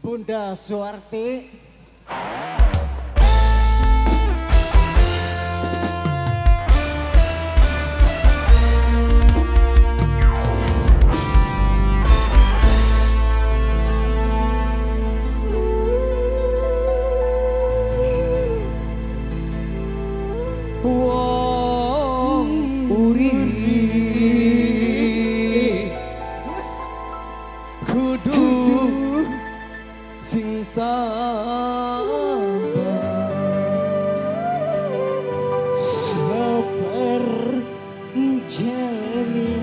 Bunda Suwarti. Wong urip kudu sing sabar, sabar jalani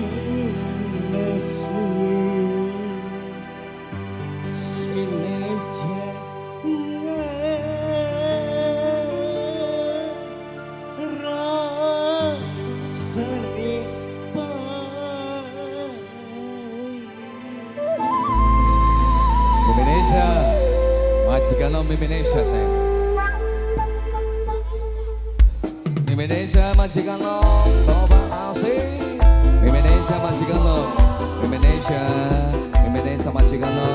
nasib sineja Indonesia, majikan lo Indonesia sayang. Indonesia majikan lo, toba asik. Indonesia majikan lo, Indonesia, Indonesia majikan lo,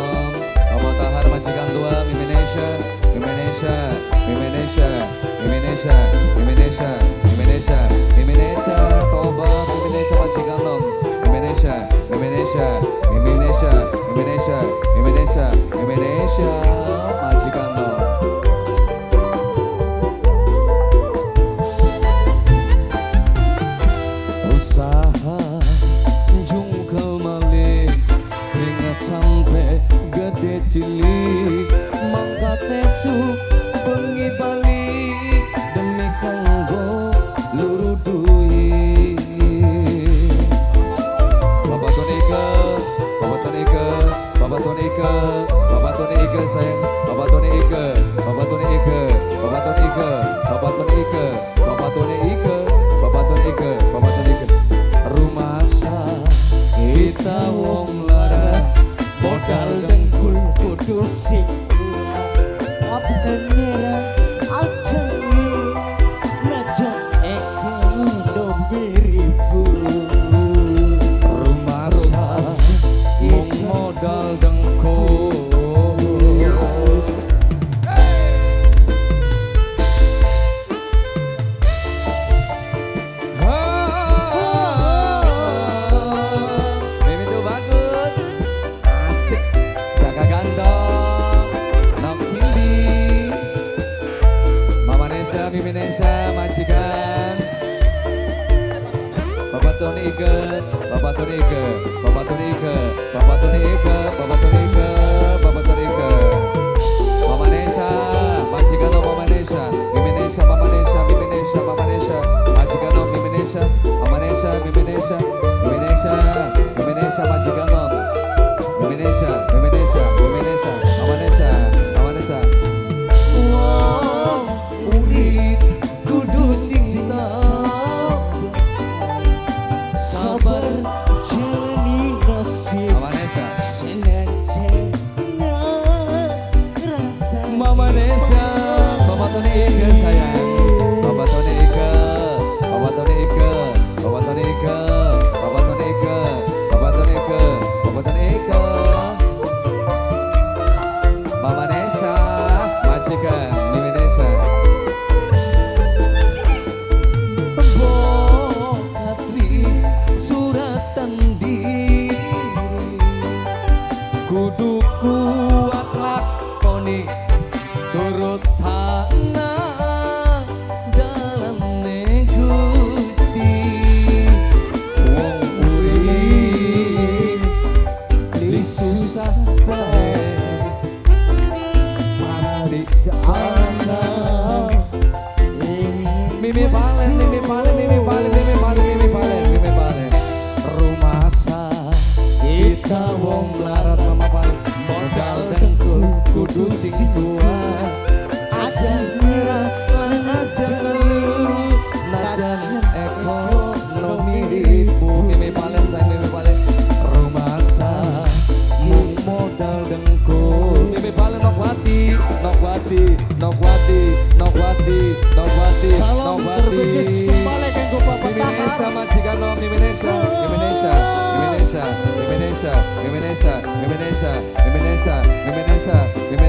Tomo Tahar majikan tua, Indonesia, Indonesia, Indonesia, Indonesia, Indonesia, Indonesia, Indonesia, toba Indonesia majikan lo, Indonesia, Indonesia, Indonesia, Indonesia, Indonesia, Indonesia majikan lo. Usaha jungkel malih keringat sampai gede cilik mangkat esuk bengi balik demi kanggo luru duit. Bapak Tonika, Bapak Tonika, Bapak Tonika, Bapak Tonika sayang, Bapak Tonika, Bapak Tonika, Bapak Tonika, Bapak Tonika, Bapak Tonika, Bapak Tonika, Bapak Tonika. Rumasa kita wong lara modal dengkul kudu sing aja nyerah aja ngeluh najan ekonomi ribu. Rumasa mung modal dengkul. Mimi tuh bagus, asik, jaga gandong, Nok Cindy, Mama Nesa, Mimi Nesa, majikan, Bapak Tony Ike, Bapak Tony Ike, Bapak Tony Ike, Bapak Tony Ike, Bapak Tony Ike, Bapak Tony Ike, Mama Nesa, majikan Mama Nesa, Mimi Nesa, Mama Nesa, Mimi Nesa, Mama Nesa, majikan Mimi Nesa, Mama Nesa, Mimi Nesa, Mimi Nesa, Mimi Nesa, majikan Mimi Nesa, Mimi Nesa, Mimi Nesa, Mama Nesa, Mama Nesa. Wong urip kudu sing sabar, sabar jalani nasib Mama Nesa, senajan rasa. Mama Nesa, Bapak Tony Ike sayang, Bapak Tony Ike, Bapak Tony Ike, Bapak Tony Ike, Bapak Tony Ike, Bapak Tony Ike, Bapak Tony Ike, Mama Nesa, majikan Mimi Nesa. Bokat suratan diri kudu kuat lakoni turut tanah dalane Gusti. Wong urip li susah bae pasti ana. Mimi palen, mimi palen, mimi palen, mimi palen, mimi palen, mimi palen. Rumasa kita wong melarat mama palen modal dengkul kudu sing kuat aja nyerah lan aja ngeluh najan ekonomi ribu. Mimi palen sayang, mimi palen. Rumasa mung modal dengkul. Mimi palen Nokwati, Nokwati, Nokwati, Nokwati, Nokwati, Salam terbungkus kembali kanggo Bapak Mimi Nesa Tahar. majikan lo, Mimi Nesa, Mimi Nesa, Mimi Nesa, Mimi Nesa, Mimi Nesa, Mimi Nesa, Mimi Nesa, Mimi Nesa, Mimi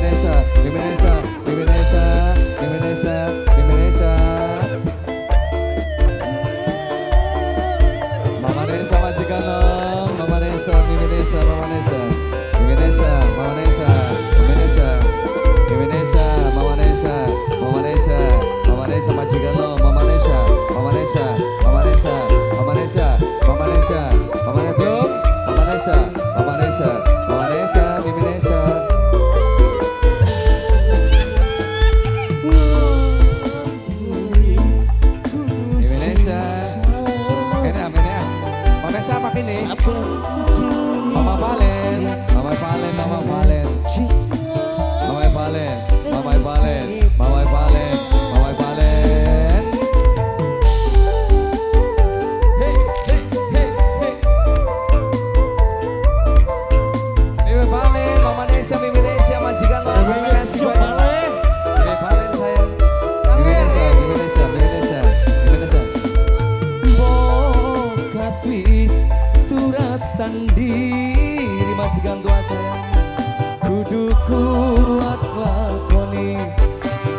Kudu kuat lakoni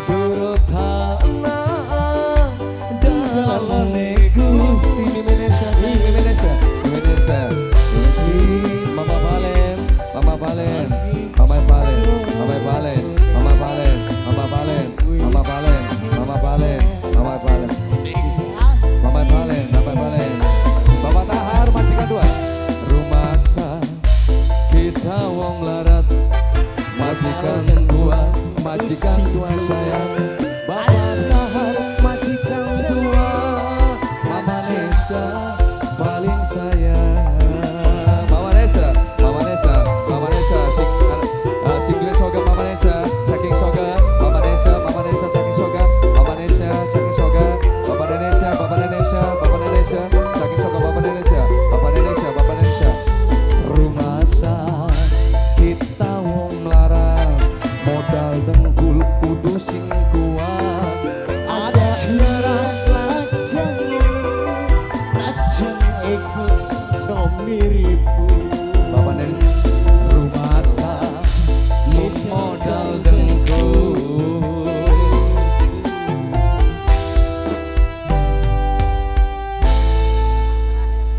turut ana dalane Gusti. Indonesia, Indonesia, Indonesia. Mama Valen, Mama Valen, Mama Valen, Mama Valen, Mama Valen, Mama Valen, Mama Valen, Mama Valen, Mama Valen, Mama Valen, Mama Valen, Bapak Tahar majikan dua. Rumasa kita wong melarat, majikan dua, majikan